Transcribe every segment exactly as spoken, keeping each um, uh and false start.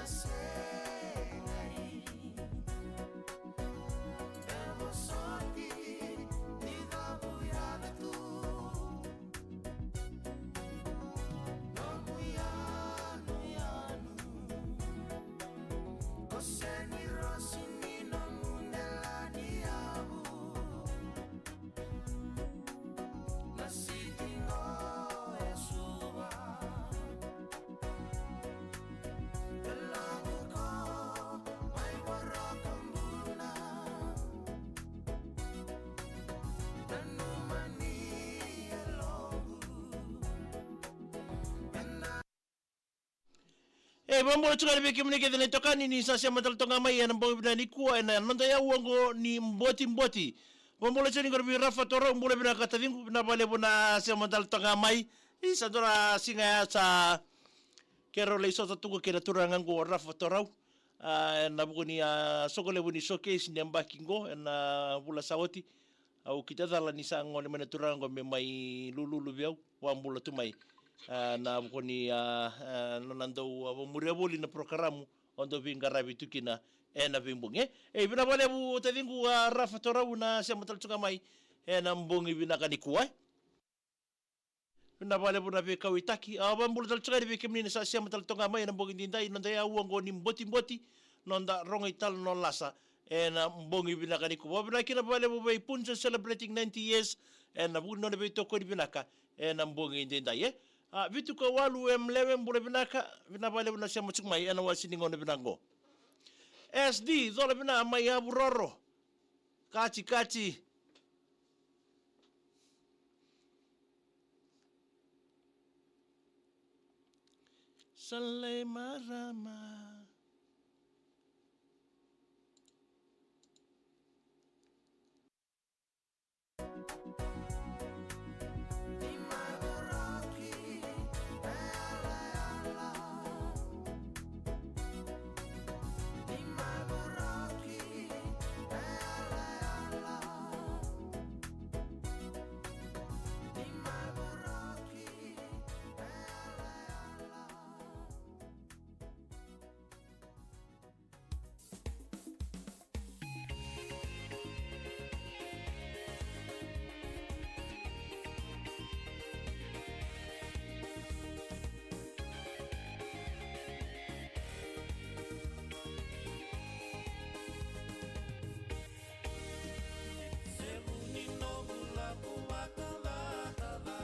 Segari, e vosoti ni cavuyaca tu. Nomu yanuyanu, o seni rosi ni nomu dela ni yavu. Na siti no e suva. E, vakabula tiko yani vei kemuni kece na itokani ni sa sema tale toka mai ena bogi vinaka nikua ena noda yau oqo ni Botiboti. Vakabula tiko yani qori vei Rafa Torau, bula vinaka taciqu, vinaka vakalevu na sema tale toka mai. Ni sa dua na siga ya sa keirau lai sota tu kei na turaga oqo o Rafa Torau. A, ena vuku ni, a, soqo levu ni showcase ni yabaki oqo ena vula sa oti. Au kitacala ni sa gole mai na turaga oqo me mai lululu vei au. Vakabula tu mai, a, na vuku ni, a, a, nona dau, a, vamuria voli na porokaramu o dau veiqaravi tu kina ena veibogi. E, vinaka vakalevu taciqu, a, Rafa Torau na sema tale toka mai ena bogi vinaka nikua, e. Vinaka vakalevu na veikauwaitaki. A, vakabula tale toka yani vei kemuni na sa sema tale toka mai ena bogi daidai, noda yau oqo ni Botiboti, noda rogo italanoa lasa ena bogi vinaka nikua. Vakavinavinaka vakalevu vei Punja celebrating ninety years ena vuku ni nona veitokoni vinaka ena bogi daidai, e. A, vitu ka walu M Lewe, bula vinaka, vinaka vakalevu na sema tiko mai ena wase ni gauna vinaka oqo. S D, cola vinaka mai Avarua. Kati, kati. Sa lai marama. Sevu ni noqu lako vakacakacaka,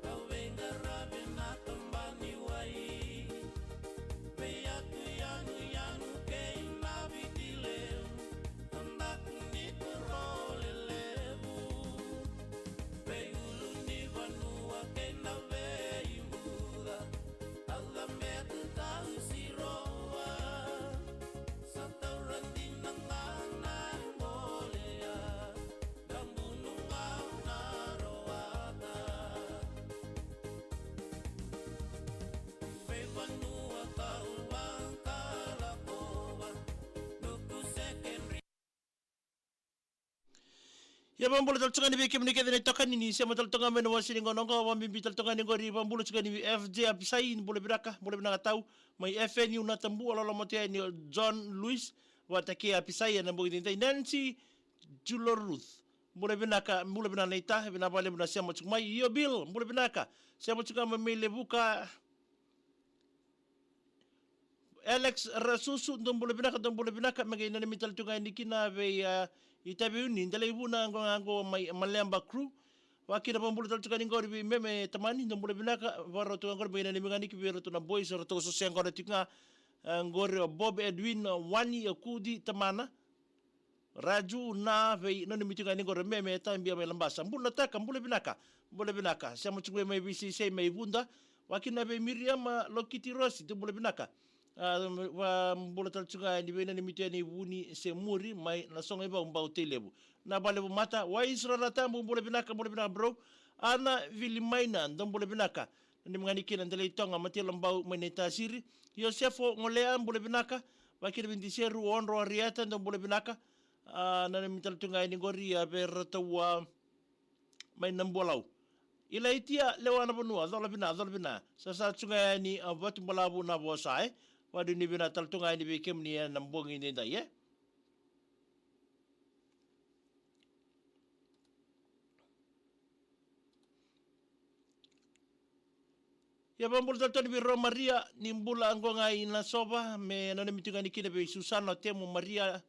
au veiqaravi na tabaniwai. Veiatu yanuyanu kei na Viti Levu, na daku ni koro lelevu. Veiulu ni vanua kei na veibuca, au cabe tu tau siroa. Sa taura dina ga na qolea, na bunu ga au na rawata. Veivanua kau vakala kova, Nuku Secondary. Ia, vakabula tale toka yani vei kemuni kece na itokani ni sema tale toka mai na wase ni gauna oqo, vakabibi tale toka yani qori, vakabula toka yani vei F J Apisai, bula vinaka, bula vinaka tau, mai F N U Natabu, a lolo moto yani o John Lewis, vata kei Apisai ena bogi daidai, Nancy Julo Ruth, bula vinaka, bula vinaka naita, vinaka vakalevu na sema tiko mai, io Bill, bula vinaka, sema tiko mai mai Levuka, Alex Rasusu, dou bula vinaka, dou bula vinaka, me qai nanumi tale tu ga yani kina vei, a, itavi uni, Delaivuna, qo ga qo mai Maleba crew. Vakakina vakabula tale tu ga yani qori vei Meme Tamani, dou bula vinaka, vakarau tu ga qori me qai nanumi ga yani ki vei iratou na boys, ratou sose qo na tiko ga, a, qori o Bob Edwin, o Wani, o Kudi, Tamana. Raju na vei nanumi tu ga yani qori o Meme Tabia mai Labasa. Bula Taka, bula vinaka. Bula vinaka. Sema tu ga mai vei Seisei mai Vuda. Vakakina vei Miriama Lokiti Rosi, dou bula vinaka. A, vakabula tale tu ga yani vei nanumi tu yani Vuni se Muri mai Nasogo i Vaubau, Tailevu. Na Valevu Mata, Waisra Ratabu, bula vinaka, bula vinaka bro. Ana Vilimaina, dou bula vinaka. Nanumi ga yani kina Delaitoga Matila Bau mai Naitasiri. Iosefo Golea, bula vinaka. Vakakina vei Diseru Odro Arieta, dou bula vinaka. A, nanumi tale tu ga yani qori, a, vei ratou, a, mai Nabualau. Ilaitia Lewa na vanua, cola vina, cola vina. Sa sa tu ga yani, a, Vatubalavu na vosa, e. Vakanuinui vinaka tale tu ga yani vei kemuni ena bogi edaidai, e? Ia vakabula tale tu yani vei Ro Maria, ni bula oqo ga i Nasova, me nanumi tu ga yani kina vei Susana, o Temu, Maria,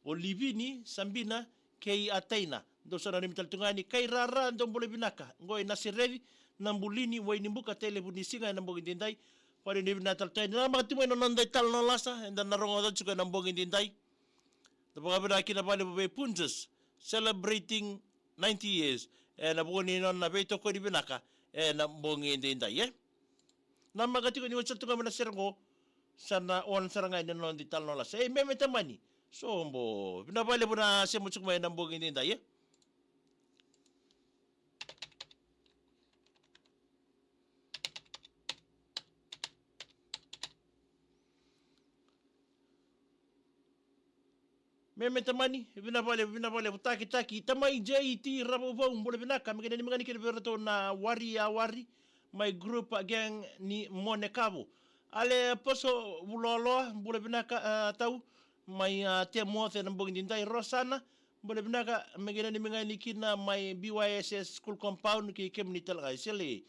o Livini, Sabina, kei Ataina. Dou sa nanumi tale tu ga yani. Kai Rara, dou bula vinaka. Oqo i Nasireci, na Bulini, Wainibuka, Tailevu, Nisiga, ena bogi edaidai. Vakanuinui vinaka tale tu yani. Namaka tu mai na noda italanoa lasa, eda na rogoca tiko ena bogi edaidai. Da vakavinaka kina vakalevu vei Punjas, celebrating ninety years. Ena vuku ni nona veitokoni vinaka ena bogi edaidai, e? Namaka tiko ni oti sara tu ga mai na sere oqo, sa na on sara ga ena noda italanoa lasa. E, Meme Tamani, sobo. Vinaka vakalevu na sema tiko mai ena bogi edaidai, e? Meme Tamani, vinaka vakalevu, vinaka vakalevu, taki, taki. Tamai J T Ravauvau, bula vinaka, me kena ni me gani kina vei iratou na Wari a Wari, mai group, a gang ni Mone Kavu. Ale Poso Vuloloa, bula vinaka, a, tau, mai, a, Temoce ena bogi edaidai. Rosana, bula vinaka, me kena ni me gani kina mai B Y S S school compound, kei kemuni tale ga, e, sele.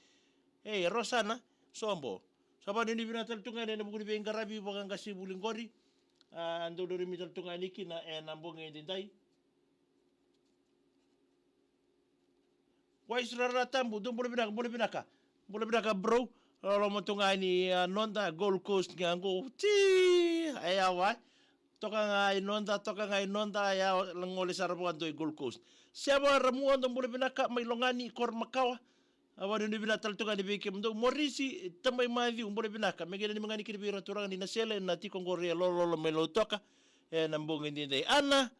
Ei, Rosana, sobo. Sa vakanuinui vinaka tale tu ga yani ena vuku ni veiqaravi vakaqasenivuli qori. A, dou nanumi tale tu ga yani kina ena bogi edaidai. Wais Rara Tabu, dou bula vinaka, bula vinaka. Bula vinaka, bro. Loloma tu ga yani, a, noda Gold Coast ga qo. Ti, e yawa. Toka ga i noda, toka ga i noda, ya gole sara vakadua i Gold Coast. Seva Ramua, dou bula vinaka, mai Logani, Koromakawa. A, vakanuinui vinaka tale tu ga yani vei kemudou. Morisi Tamai Maciu, bula vinaka. Me kena ni me gani kina vei ira turaga ni Nasele, na tiko qori e Lololo mai Lautoka. Ena bogi edaidai. Ana.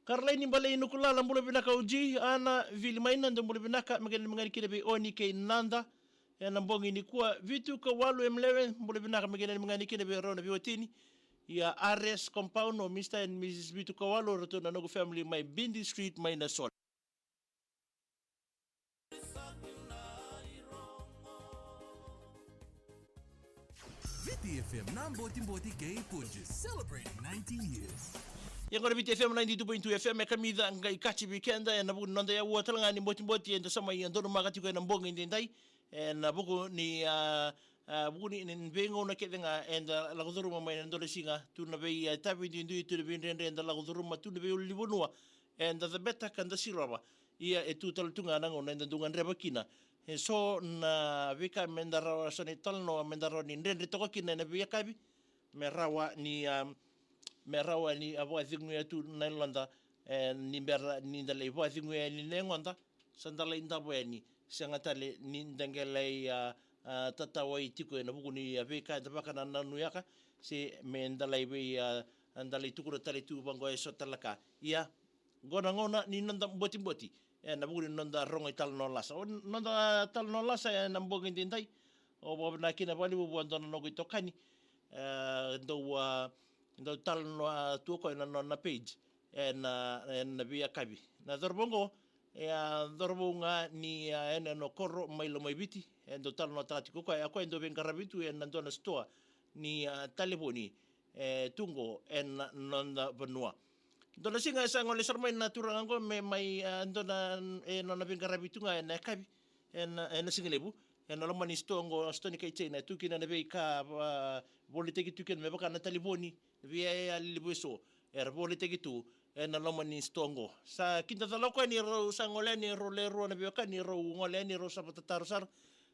Karlaini Balei Nukulala, bula vinaka O G, Ana Vilimaina, dou bula vinaka, me kena ni me gani kina vei Oni kei Nada, ena bogi nikua. Vitu Kawalu Emlewe, bula vinaka, me kena ni me gani kina vei rau na veiwatini. Ia R S Compound, o Mister and Missus Vitu Kawalu, ratou na noqu family mai Bindi Street, mai Nasola. Viti F M na Botiboti kei Punjas, celebrating ninety years. Ia qo na Viti F M ninety-two point two F M, e kamica qai kaci vei keda ena vuku ni noda yaua tale ga ni Botiboti, eda sa mai donumaka tiko ena bogi edaidai. Ena vuku ni, a, a, vuku ni, ni veigauna kece ga eda lako curuma mai na dua na siga, tu na vei, a, itavi duidui, tu na veidredre eda lako curuma, tu na veiulunivanua eda cabeta ka da sirova. Ia e tu tale tu ga na gauna eda dau gadreva kina e so na veika me da rawa, so na italanoa me da rawa ni dredre toka kina ena veiyakavi, me rawa ni, a, me rawa ni, a, vakaceguya tu na yaloda, e, ni bera ni da lai vakaceguya yani na yagoda, sa da lai davo yani, sega tale ni da qai lai, a, a, tatawai tiko ena vuku ni, a, veika eda vakanananuyaka, se me da lai vei, a, da lai tukuna tale tu vaqo e so tale na ka. Ia, qo na gauna ni noda Botiboti ena vuku ni noda rogo italanoa lasa. O noda talanoa lasa ena bogi edaidai, au vakavinavinaka kina vakalevu vua dua na noqu itokani, e, dau, a, dau talanoa tu o koya ena nona page ena, ena veiyakavi. Na cauravou oqo, e, a, cauravou ga ni, a, yanuyanu o Koro mai Lomaiviti, e dau talanoataka tiko o koya, o koya e dau veiqaravi tu ena dua na sitoa ni, a, talevoni, e, tu qo ena noda vanua. Dua na siga e sa gole sara mai na turaga qo me mai, a, dua na, e, nona veiqaravi tu ga ena yakavi, ena, ena sigalevu, ena loma ni sitoa qo, sitoa ni kai Jaina, e tu kina na veika, a, volitaki tu kina me vaka na talevoni, veiyaya lelevu e so era volitaki tu ena loma ni sitoa qo. Sa kidacala o koya ni rau sa gole yani e rau le rua na veiwekani, rau gole yani, rau sa vakatataro sara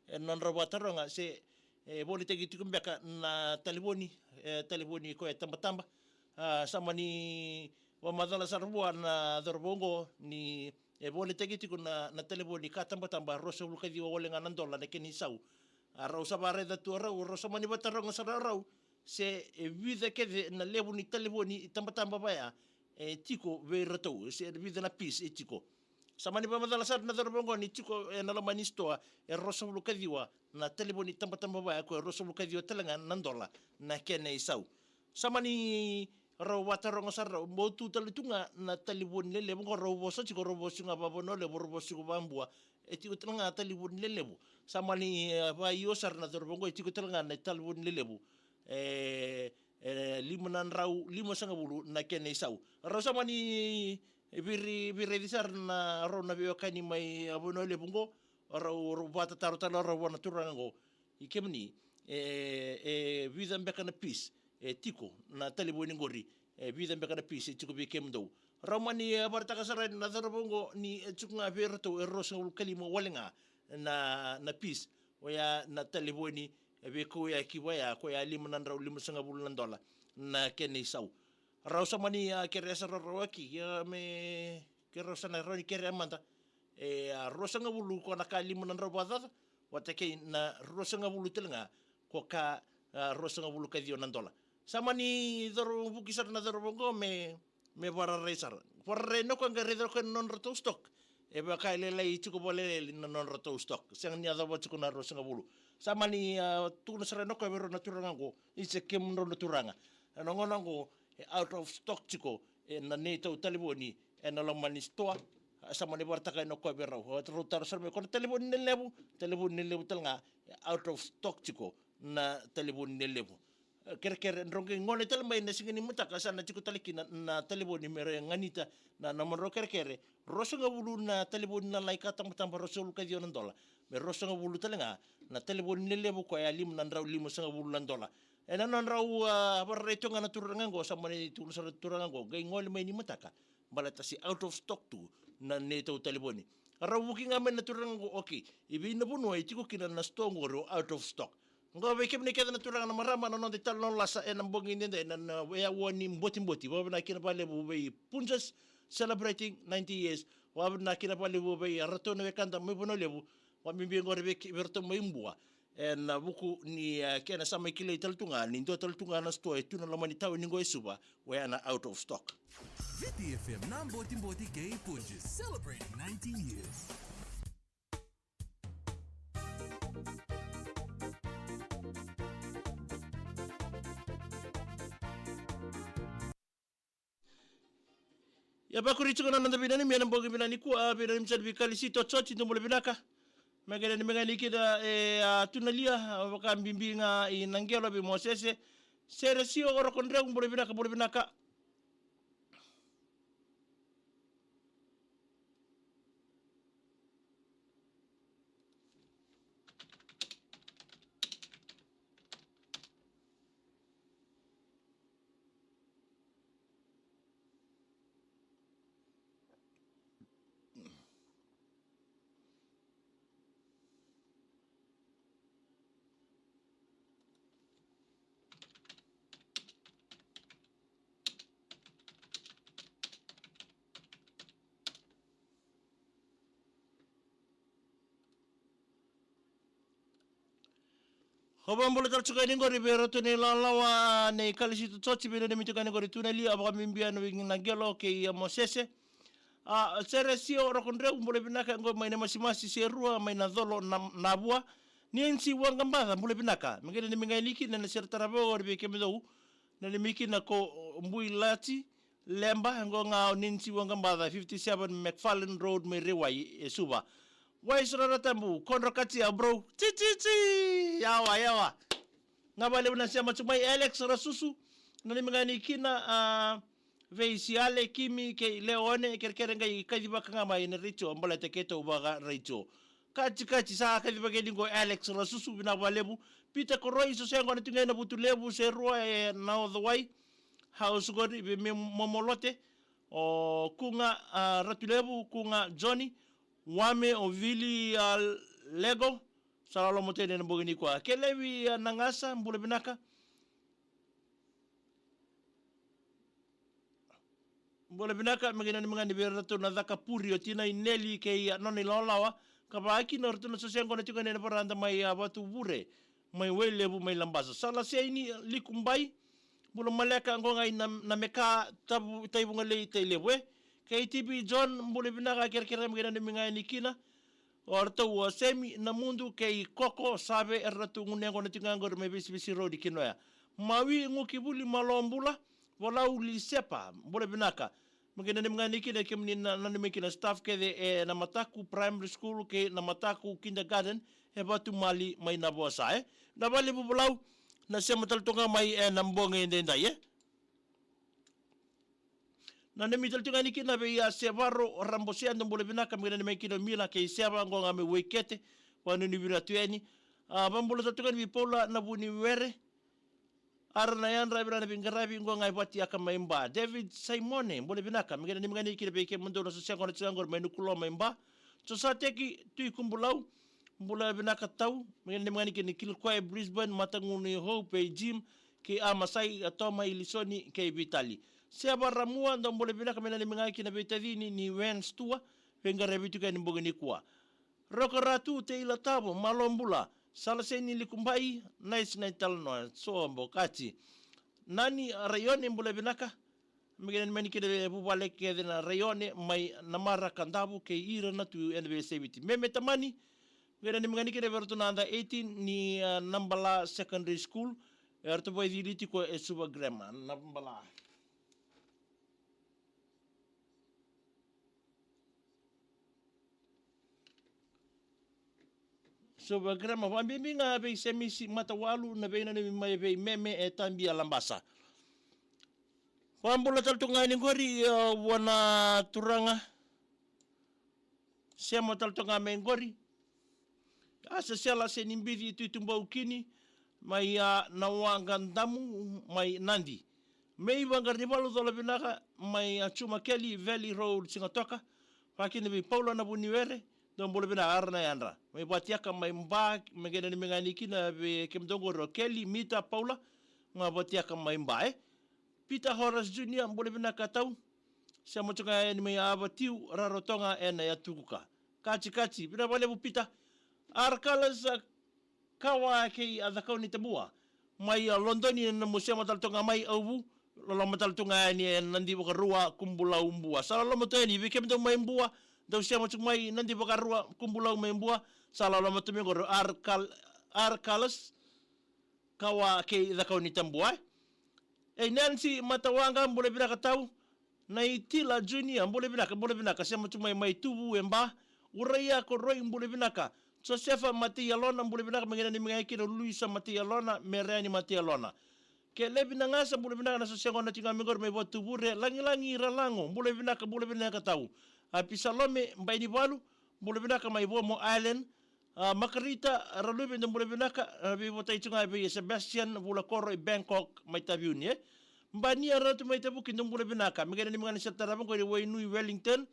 ena nodrau vakataroga se e volitaki tiko beka na talevoni, e, talevoni koya e tabataba. A, sa mani vakamacala sara vua na cauravou oqo ni e volitaki tiko na, na talevoni ka tabataba, ruasagavulu ka ciwa wale ga na dola na kena isau. A, rau sa vakaraica tu o rau, rau sa mani vakataroga sara o rau se e vica kece na levu ni talevoni tabataba vaya e tiko vei iratou, se e vica na piece e tiko. Sa mani vakamacala sara na cauravou oqo ni tiko ena loma ni sitoa e ruasagavulu ka ciwa na talevoni tabataba vaya, koya e ruasagavulu ka ciwa tale ga na dola na kena isau. Sa mani Rau vataroga sara, rau bau tu tale tu ga na talevoni lelevu qo, rau vosa tiko, rau vosa tiko ga vavanua levu, rau vosa tiko vabua. E tiko tale ga talevoni lelevu. Sa mani, e, vaio sara na cauravou qo, e tiko tale ga na talevoni lelevu. E, e, lima na drau, limasagavulu na kena isau. Rau sa mani viri, viri sara na rau na veiwekani mai, a, vanua levu qo, rau, rau vatataro tale rau vua na turaga qo. I kemuni, e, e vica beka na piece e tiko na talevoni qori, e vica beka na piece e tiko vei kemudou. Rau mani, e, vakaraitaka sara na cauravou qo ni, e, tiko ga vei iratou e ruasagavulu ka lima wale ga na, na piece. Oya na talevoni, e, veikauyaki vaya, koya lima na drau limasagavulu na dola na kena isau. Rau sa mani, a, kerea sara rau aki, ia me, kerea sara rau ni kerea mada. E, a, ruasagavulu ko na ka lima na drau vakacaca, vata kei na ruasagavulu tale ga ko ka, a, ruasagavulu ka ciwa na dola. Sa mani cauravou vuki sara na cauravou qo me, me vararai sara. Vararai na koya qai raica na koya na nodratou stock. E vaka e lailai tiko vakalailai na nodratou stock. Sega ni yacova tiko na ruasagavulu. Sa mani, a, tukuna sara na koya vei rau na turaga qo. Isa kemudrau na turaga. Na gauna qo, e out of stock tiko, e na neitou talevoni, e na loma ni sitoa, a, sa mani vakaraitaka na koya vei rau. A, rau taro sara mai ko na talevoni lelevu, talevoni lelevu tale ga, e out of stock tiko na talevoni lelevu. E, kerekere, drau qai gole tale mai na siga ni mataka, sa na tiko tale kina na talevoni me ra ganita na, na nomudrau kerekere. Ruasagavulu na talevoni lalai ka tabataba, ruasagavulu ka ciwa na dola. Me ruasagavulu tale ga na talevoni lelevu koya lima na drau limasagavulu na dola. E na nodrau, a, vararai tu ga na turaga qo, sa mani tukuna sara na turaga qo, qai gole mai ni mataka. Baleta se out of stock tu na neitou talevoni. A rau vuki ga mai na turaga qo, okay. I vei na vanua e tiko kina na sitoa qori o out of stock. Qo vei kemuni kece na turaga na marama na noda italanoa lasa e na bogi edaidai na, na, e aua ni botiboti. Vakavinavinaka kina vakalevu vei Punjas celebrating ninety years. Vakavinavinaka kina vakalevu vei iratou na wekada mai Vanua Levu. Vakabibi qori vei, vei iratou mai Bua. E na vuku ni, e, kena sa mai kilai tale tu ga ni dua tale tu ga na sitoa e tu na loma ni tauni qo e Suva, oya na out of stock. Viti F M na botiboti kei Punjas celebrating ninety years. Ia vakuri tiko na noda veinanumi ena bogi vinaka nikua, a, veinanumi tale vei Kalisito George, dou bula vinaka. Me qai nanumi ga yani kina, e, a, Tunalia, a, vakabibi ga i Naqelo vei Mosese. Sere Sio o Roko Dreu, bula vinaka, bula vinaka. Au vakabula tale tiko yani qori vei iratou na ilawalawa nei Kalisito George, veinanumi tiko yani qori Tunalia, vakabibi yani vei Naqelo kei, a, Mosese. A, Sere Sio Roko Dreu, bula vinaka, qo mai na Masimasi, Serua, mai na Colo, na, Navua. Ninsi Waqabaca, bula vinaka. Me qai nanumi ga yani kina na sere tarava qori vei kemudou. Nanumi kina ko Bui Lati, Leba, qo ga o Ninsi Waqabaca, fifty-seven McFarlane Road, mai Rewai, e Suva. Wai Sora Ratabu, Kodro Katia, bro. Tsi, tsi, tsi. Yawa, yawa. Ga vakalevu na sema tu mai Alex Rasusu. Nanumi ga yani kina, a, vei Siale, Kimi, kei Leone, kerekere qai kacivaka ga mai na retio, baleta keitou vaka retio. Kati, kati, sa kacivaka yani qo Alex Rasusu, vinaka vakalevu. Peter Koroi, so se qo na tu ga ena Vutulevu, Serua, e na Ocowai. House qori vei me momolote. O Kuga, a, Ratulevu, Kuga Johnny, Wame, o Vili, a, Lego, sa loloma tu yani ena bogi nikua. Kelevi, a, Nagasa, bula vinaka. Bula vinaka, me qai nanumi ga yani vei iratou na Cakapuri, o tinai Neli kei, a, nona ilawalawa. Ka vaka kina o ratou na soseqo na tiko yani ena varada mai, a, Vatuvure, mai Wailevu, mai Labasa. Sala Seini, Likubai, bula maleka, qo ga i na, Nameka, Tavu, Taivugalei, Tailevu, e. Kei T B John, bula vinaka, kerekere me qai nanumi ga yani kina. O ratou o Semi, Namudu, kei Koko, Save, eratou gunu yaqona tiko ga qori mai Vesivesi Road, Kinoya. Mawi, Gukivuli, Malo bula, Volau Lisepa, bula vinaka. Me qai nanumi ga yani kina kemuni na, nanumi kina staff kece e na Mataku Primary School kei na Mataku Kindergarten e Vatumali mai Navosa, e. Na vale Vuvulau, na sema tale toka mai e na bogi edaidai, e. Nanumi tale toka yani kina vei a Sevaro Rabosea, dou bula vinaka, me qai nanumi kina o Mila kei Seva, qo ga mai Waikete, vanua ni Viratu yani. A, vabula tale toka yani vei Paula na Vuniwere, Ara na yadra vei ira na veiqaravi qo ga e Vatiaka mai Ba. David Simone, bula vinaka. Me qai nanumi ga yani kina vei kemudou na soseaqo na tiko qori mai Nukuloa mai Ba. Josateki Tui Kubulau, bula vinaka tau. Me qai nanumi ga yani kina Kilcoy, Brisbane, Matagunu i Hope, e Jim, kei Amasai, a Toma, i Lisoni, kei Vitali. Seva Ramua, dou bula vinaka, me nanumi ga kina vei tacini ni Wen Stua, veiqaravi tiko yani bogi nikua. Roka Ratu, Teila Tavo, malo bula. Salaseni Likubai, nice na italanoa, so bokati. Nani Raione, bula vinaka. Me qai nanumi ga yani kina vei vuvale kece na Raione mai Namara, Kadavu kei ira na tu ena veiyasai Viti. Meme Tamani, me qai nanumi ga yani kina vei iratou na under eighteen ni, a, Nabala Secondary School. Eratou vakaicili tiko e Suva Grammar, Nabala. So, vakagrama vakabibi ga vei Semisi Matawalu, na veinanumi mai vei Meme e Tabia, Labasa. Vakabula tale tu ga yani qori, e, vua na turaga. Sema tale tu ga mai qori. A Sesela Senibici Tuitubau Kini, mai a Nawaqadamu, mai Nadi. Mei Vaqaranivalu, cola vinaka, mai a Juma Keli, Valley Road, Sigatoka. Vakakina vei Paula na Vuniwere, dou bula vinaka, ara na yadra. Mai Vatiaka mai Ba, me qai nanumi ga yani kina vei kemudou qori o Keli, Mita, Paula, ga Vatiaka mai Ba, e. Peter Horace Junior, bula vinaka tau. Sema tu ga yani mai Avatiu, Rarotoga ena Yatukuka. Kati, kati, vinaka vakalevu Peter. Arkalas, a, Kawa kei a Cakaunitabua. Mai a Lodoni na nomu sema tale tu ga mai Auvu. Loloma tale tu ga yani e Nadivakarua, Kubulau, Bua. Sa loloma tu yani vei kemudou mai Bua. Dou sema tu mai Nadivakarua, Kubulau mai Bua. Sa loloma tu mai qori Arkal-, Arkalas. Kawa kei Cakaunitabua, e. Ei Nancy Matawaqa, bula vinaka tau. Naitila Junior, bula vinaka, bula vinaka. Sema tu mai, mai Tuvu e Ba. Uraia Koroi, bula vinaka. Josefa Mateialona, bula vinaka, me qai nanumi ga yani kina Luisa Mateialona, Mereani Mateialona. Kelevi Nagasa, bula vinaka, na soseaqo na tiko ga mai qori mai Vatuvure. Lagilagi Ralago, bula vinaka, bula vinaka tau. Apisalome Bainivalu, bula vinaka mai Vomo Island. A, Makarita Raluve, dou bula vinaka, a, veivotai tu ga vei Sebastian Vulakoro i Bangkok mai Taveuni, e. Bania Ratu mai Tavuki, dou bula vinaka. Me qai nanumi ga ni sa tarava qo i Wainui Wellington.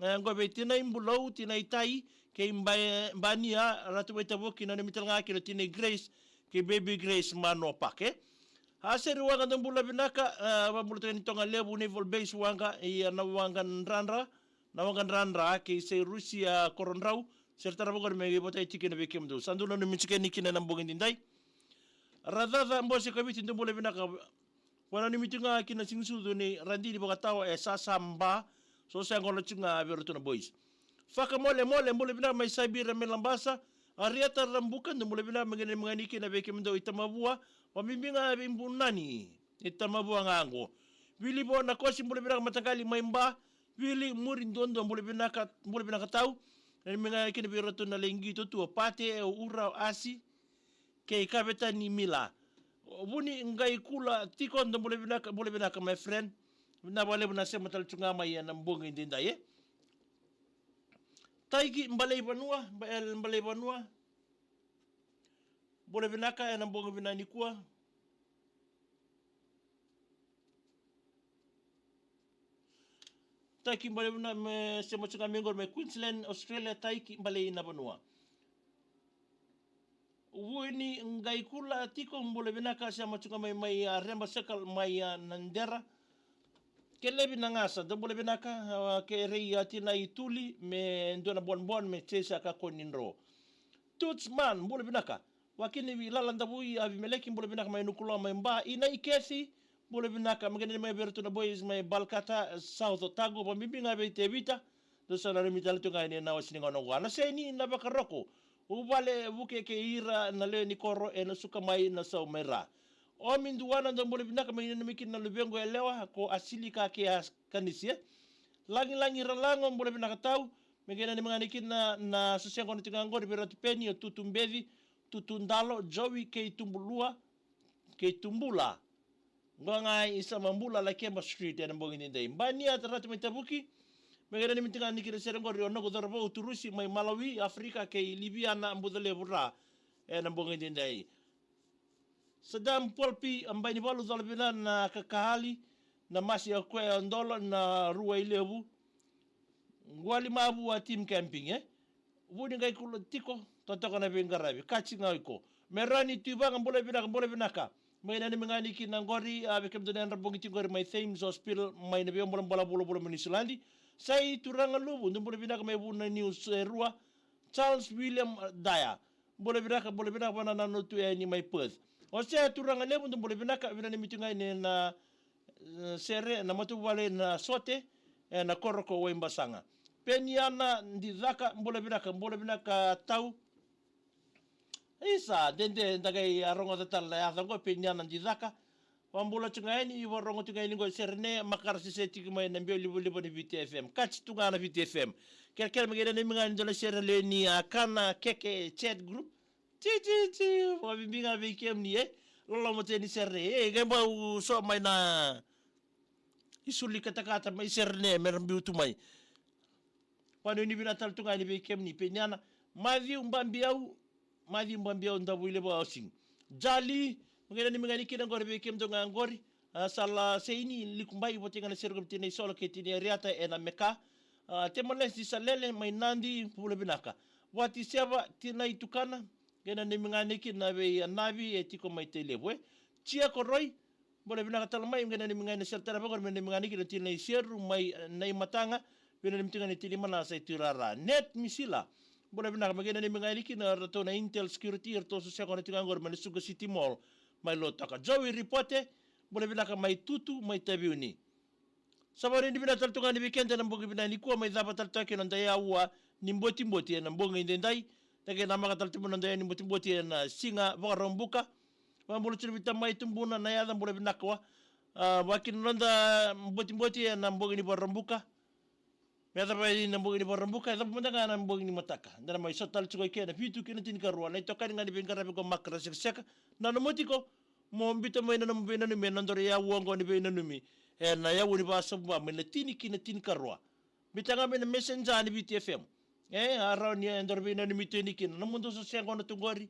E, qo vei tinai Bulou, tinai Tai, kei Ba-, Bania Ratu mai Tavuki, nanumi tale ga kina tinai Grace, kei baby Grace Manoa Park, e. A Seri Waqa, dou bula vinaka, a, vakabula tu ga yani Togalevu Naval Base Waqa, i a Nawaqadradra, Nawaqadradra kei Seirusi a Korodrau, se ra tarava qori me veivotai tiko kina vei kemudou. Sa dou nanumi tiko yani kina na bogi edaidai. Racaca Bose Kaviti, dou bula vinaka. Vakananumi tiko ga kina Sigisucu ni Radini Vakatawa e Sasa Ba, soseaqo na tiko ga vei iratou na boys. Fakamolemole, bula vinaka mai Sabira mai Labasa. Arieta Rabuka, dou bula vinaka, me qai nanumi ga yani kina vei kemudou i Tamavua. Vakabibi ga vei Bunani. I Tamavua ga qo. Vili Vo Nakosi, bula vinaka mataqali mai Ba. Vili Muri Duadua, bula vinaka, bula vinaka tau. Nanumi ga kina vei iratou na lai qito tu o Pate, o Ura, o Asi, kei Kavetani Mila. Vuni Qai Kula Tiko, dou bula vinaka, bula vinaka my friend. Vinaka vakalevu na sema tale tu ga mai ena bogi edaidai, e. Taiki Balei Vanua, Ba-, el Balei Vanua. Bula vinaka ena bogi vinaka nikua. Taiki Balei Vanua, me sema tu ga mai qori mai Queensland, Australia, Taiki Balei na Vanua. Vuni Qai Kula Tiko, bula vinaka, sema tu ga mai, mai a Reba Circle mai a Nadera. Kelevi Nagasa, dou bula vinaka, a, kerei a tinai Tuli me dua na bonbon me chase a kakua ni dro. Tutsman, bula vinaka. Vakina vei Lala Davui Avimeleki, bula vinaka mai Nukuloa mai Ba. Inai Kesi, bula vinaka, me qai nanumi mai vei iratou na boys mai Balkata, South Otago, vakabibi ga vei Tevita. Dou sa nanumi tale tu ga yani ena wase ni gauna oqo. Na Seni Navakaroko, Uvale Vuke kei ira na lewe ni koro ena suka mai na sau mai ra. Omi Duana, dou bula vinaka, me nanumi kina na luvequ yalewa ko Asilika kei Akanisi. Lagilagi Ralago, bula vinaka tau. Me qai nanumi ga ni kina na soseqo na tiko ga qori vei Ratu Peni, o Tutu Beci, Tutu Dalo, Joey kei Tubulua, kei Tubula. Qo ga i Samabula, Lakeba Street, ena bogi daidai. Bania Ratu mai Tavuki. Me qai nanumi tiko ga ni kina sere qori o noqu cauravou Turusi mai Malawi, Afrika kei Liviana Bucalevu Ra, ena bogi daidai. Sadam Polpi, a Bainivalu, cola vina na kakahali, na masi a koya o Dolo, na rua i levu. Guali mavu a team camping, e? Vuni qai kula tiko, totoka na veiqaravi, kaci ga o iko. Merani Tuivaga, bula vinaka, bula vinaka. Mai nanumi ga ni kina qori, a vei kemudou na yadra bogi tiko qori mai Thames Hospital, mai na veibolabala vulavula mai Niusiladi. Sai Turaga Luvu, dou bula vinaka mai Vuna Niu Serua. Charles William Daya. Bula vinaka, bula vinaka vana na notu yani mai Perth. O se Turaga Levu, dou bula vinaka, vinaka ni mitu ga ina, e, sere, na matavuvale na Sote, e, na koro ko Waibasaga. Peniana Dicaka, bula vinaka, bula vinaka tau. Isa, dede, da qai a rogoca tale na yaca qo, Peniana Dicaka. Vabula tu ga yani, varogo tu ga yani qo sere ne, makara sese tiko mai na biau livaliva ni Viti F M. Kaci tu ga na Viti F M. Kerekere me qai nanumi ga ni dua na sere lewe ni a kana keke chat group. Ti, ti, ti, vakabibi ga vei kemuni, e. Loloma tu yani sere, e, qai bau so mai na isulu ni katakata mai sere ne, me ra biu tu mai. Vakanuinui vinaka tale tu ga yani vei kemuni, Peniana. Matthew Babiau, Matthew Babiau, Davuilevu Housing. Jali, me qai nanumi ga ni kina qori vei kemudou ga qori. A, Sala Seini, Likubai, vata ga na sere ko Tina Isola kei Tina Ariata ena Meka. A, Temalesi Salele, mai Nadi, bula vinaka. Vati Seva, Tina Itukana, qai nanumi ga ni kina vei a Navi, e tiko mai Tailevu, e. Tia Koroi, bula vinaka tale mai, qai nanumi ga ni sere tale vaqori, me nanumi ga ni kina Tina Iseru, mai, e, Naimataga, qai nanumi tu ga ni Tina Manasa i Tuirara. Net Misila, bula vinaka, me qai nanumi ga ni kina ratou na Intel Security, ratou so sekona tu ga qori, mai na Sugar City Mall, mai Lautoka. Joey Ripote, bula vinaka mai Tutu, mai Taveuni. Sa vakanuinui vinaka tale tu ga yani vei keda ena bogi vinaka nikua, mai cava tale tu ga kina noda yaua ni botiboti ena bogi edaidai. Da qai namaka tale tu mai noda yaua ni botiboti ena siga Vakaraubuka. Vakabula tu na veitamai Tubuna na yaca, bula vinaka wa. A, vaka kina noda botiboti ena bogi ni Vakaraubuka. Me yacova yani na bogi ni Vakaraubuka, yacova mada ga na bogi ni mataka. Da na mai sota tale tiko i ke ena vitu ki na tinikarua. Na itokani ga ni veiqaravi qo, makare sekaseka. Nanuma tiko mo biuta mai na nomu veinanumi ena nodaru yaua oqo ni veinanumi. Ena yaua ni Vasavuba, mai na tini ki na tinikarua. Biuta ga mai na Messenger ni Viti F M. E, a rawa ni, e, daru veinanumi tu yani kina. Na nomudou so sega na tu qori,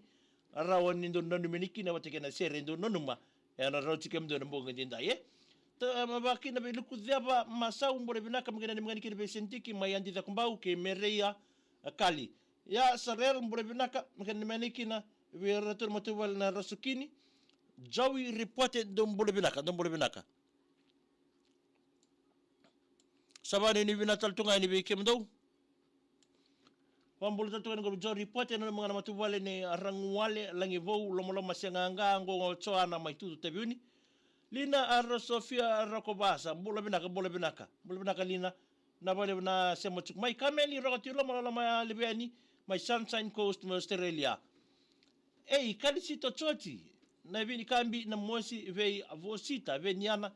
a rawa ni dou nanumi yani kina vata kei na sere dou nanuma. Ena rauti kemudou ena bogi edaidai, e. Ta, ma, vaka kina vei Lukuceva Masau, bula vinaka, me qai nanumi ga ni kina vei Sentiki, mai Adi Cakobau kei Mereia, a, Kali. Ia Sarel, bula vinaka, me qai nanumi ga ni kina vei iratou na matavuvale na Rasukini. Joey Ripote, dou bula vinaka, dou bula vinaka. Sa vakanuinui vinaka tale tu ga yani vei kemudou. Vakabula tale tu ga yani qo vei Joey Ripote, nanuma ga na matavuvale ni Raguwale, Lagivou, Lomaloma se Qaqa, qo qo Joana mai Tutu, Taveuni. Lina Aro Sofia Rokovasa, bula vinaka, bula vinaka. Bula vinaka Lina. Na vakalevu na sema tiko mai. Kameli Roko Tui Loma, Loma Loma Liveni, mai Sunshine Coast, mai Australia. Ei, Kalisito Joti, na Vinikabi, na mosi vei Vosita, vei Niana,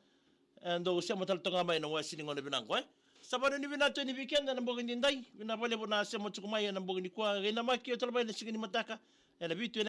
e, dou sema tale toka mai na wasi ni gauna vinaka qo, e. Sa vakanuinui vinaka tu yani vei keda ena bogi edaidai, vinaka vakalevu na sema tiko mai ena bogi nikua, qai namaki au tale mai na siga ni mataka, ena vitu ena